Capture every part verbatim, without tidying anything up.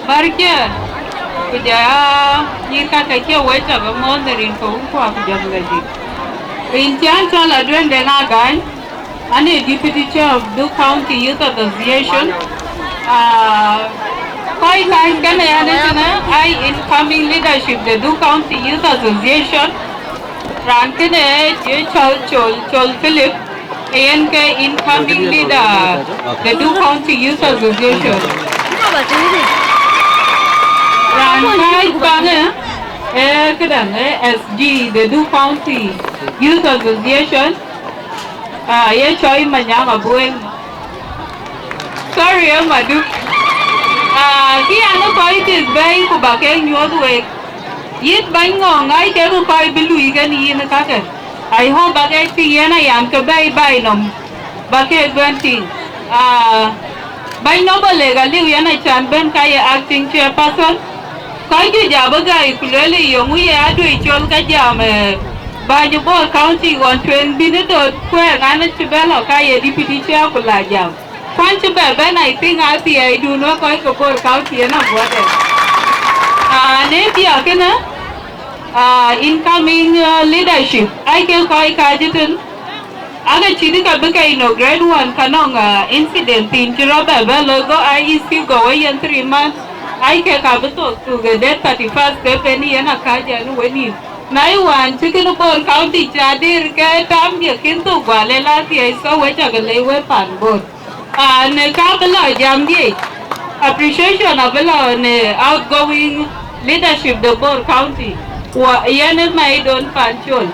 Bärkië, ku jɔ ya nyïïr ka ke cie wec tɔ̈ ke mɔ̈ɔ̈th në rin ke wun kuak ku jɔl wɛ̈ɛ̈t dït. Rin cän cɔl Aduënden Agany, an ee Deputy Chair of Duk County Youth Association. Ah, kɔc kany kënë ɣɛn ëtënë, ai incoming leadership de Duk County Youth Association. Raan kënë ee cɔl Col, Col Philip, ee yen ke incoming leader de Duk County Youth Association. Raan kääc baŋë, ee këdäŋ, ee S G de Duk County Youth Association, ah, ye cɔl Manyaŋ Abueŋ. Sorry, ee Maduk. Ah, kï an ë kɔc kek bɛ̈ɛ̈i ku ba kek nyuɔ̈th wek. Yïn bäny ŋɔ̈ŋ, ai kek kɔc bï luui kën yïn kakë. I hope ba kek tïŋ yen ayam ke bɛ̈ɛ̈i baai nɔm, ba kek bɛ̈n tïŋ. Ah, bäny nɔm ba lek aliu yen acan bɛ̈n ka ye acting chairperson. Kɔc juëc abï gäi ku lueel ë yöŋ ye aduëc col ka jam, eh, bäny Bor County ɣɔn tueŋ bï në döt kuɛɛr ŋan cï bɛ lɔ ka ye deputy chair ku la jam. Kuan cï bɛ bɛ̈n, I think, athiɛɛidun wek kɔc ke Bor County yen aguɔ̈tde. Ah, në biäk kënë, ah, incoming, ah, leadership, ai ke kɔc kääc ëtën, ake cït ke bï ke inaugurate wan ka nɔŋ, ah, incident thiin cï rɔt bɛ bɛ loi go I E C go wei yen three months, ai ke ka bï thok thuk ë date thirty first ke ben yen akääc ɛn ë wenïïm. Na ye wään cï kën Bor County ca dir ke tamdiɛ̈ kën thok guɔ lel athiɛɛi, so wek cakë lec wek pan Bor. Ah, në ka bï lɔ jam diëc, appreciation abï lɔ në outgoing leadership de Bor County, wa yen ë maidon pan col.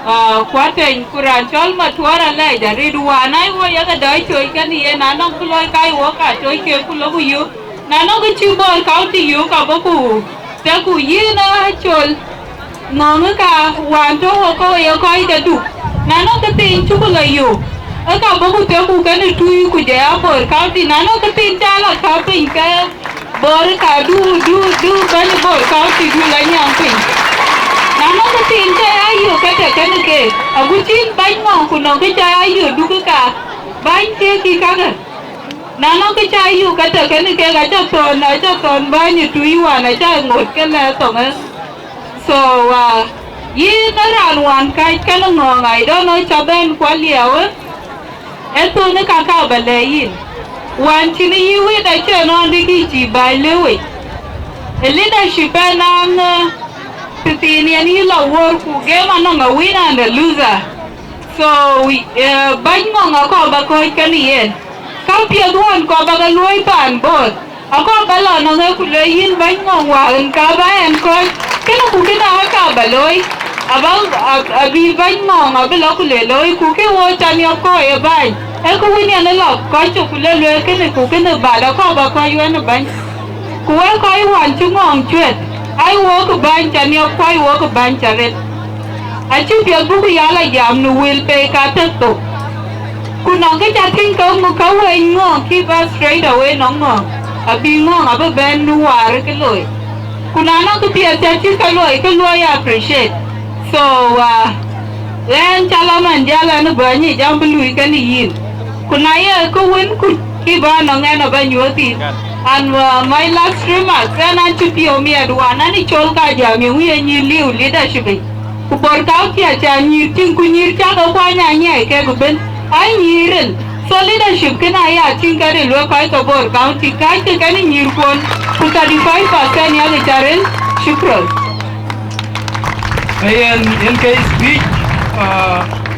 Ah, kuateny ku raan cɔl Matuɔɔr alɛɛc arëët wään ai wo yeke dɔc toc kën yen anɔŋ bï lɔi ka wo ka toc ke ku lok yök. Na nɔŋ kë cï Bor County yök, ka bɔ̈ ku tëku yïn ë col. Ŋɔ̈ŋ ë ka wään tɔ̈u wok ke ye kɔc ke Duk. Na nɔŋ kë thiin cuk lɔ yök, ë ka bɔ̈ ku tëku kënë tui ku jɔ ya Bor County. Na nɔŋ kë thiin ca lɔ ka piny ke Bor ka du, du, du bɛ̈ny Bor County du la nyaŋ piny. Na nɔŋ kë thiin ca ya yök ke tɛ̈ kënë keek, agut cïn bäny ŋɔ̈ŋ ku nɔŋ kë ca ya yök Duk ë ka bäny keek kï kakë. Na nɔŋ kë ca yök ke tɛ̈ kënë kek, acä thɔ̈n, acä thɔ̈n bäny ë tui wään, acä ŋot ke lɛ̈ɛ̈r thɔŋë. So, uh, yïn ë raan wään kääc kën ŋɔ̈ɔ̈ŋ, I don't know, ca bɛ̈n kuɔl liɛɛu ë, ë thöönë ka ka bä lɛ̈k yïn. Wään cïn yï wit acïn ɣɔn dï kï cï bäny lëu wec. Ë leadership ë naŋ, uh, tëthiin yen yï lɔ wöör ku game anɔŋ a winner and a loser. So, we, eh, bäny ŋɔ̈ŋ akɔ̈k bä kɔ̈ɔ̈c kën yen. Ka piɛth ɣɔn kɔ̈k bä ke luɔ̈i paan Bor. Akɔ̈k bä lɔ nɔŋ ee ku le yïn bäny ŋɔ̈ŋ wäär ën ka bä ɛn kɔ̈ɔ̈c. Kënë ku kënë aa ka bä looi. Abä, ab-, abï bäny ŋɔ̈ŋ abï lɔ ku le looi ku kë wo cä niɔp kɔ̈ɔ̈c ë bäny. Ee kë wën yɛn ë lɔ kɔc cök ku le lueel kënë ku kënë bä lɔ kɔ̈k bä kɔ̈ɔ̈c wën ë bäny. Ku wek kɔc wään cï ŋɔ̈ɔ̈ŋ cuet, ai wok bäny cä niɔp ku ai wok bäny cä ret. Acï piɛth buk ya lɔ jam në wël pei ka tëk thok. Ku nɔŋ kë ca tïŋ ke ŋö ka wëny ŋɔ̈ɔ̈ŋ kï bä straight away nɔŋ ŋɔ̈ɔ̈ŋ, abï ŋɔ̈ɔ̈ŋ abï bɛ̈n në waar kë looi. Ku na nɔŋ kë piɛth ca cï ke looi, ke luɔi appreciate. So, uh, ɣɛn ca lɔ man jäl ɛn ë bäny ë jam bï luui kënë yïn. Ku na ye kë wën kuc, kï bä nɔŋ ɛn abä nyuɔ̈th thïn. And, uh, my last remarks, ɛn an cï piɔ̈u miɛt wään, an ë col ka jam yeŋu ye nyïïr liu leadership yic. Ku Bor County aca nyïïr tïŋ, ku nyïïr cak ë kuany anyiɛɛi kek ëbën, aa nyïïr ril. So leadership kënë aya tïŋ ke ril wek kɔc ke Bor County, kääckë kenë nyïïrkuɔn, ku thirty five percent yak ca ril. Shukran. Yen, yen ke speech, uh,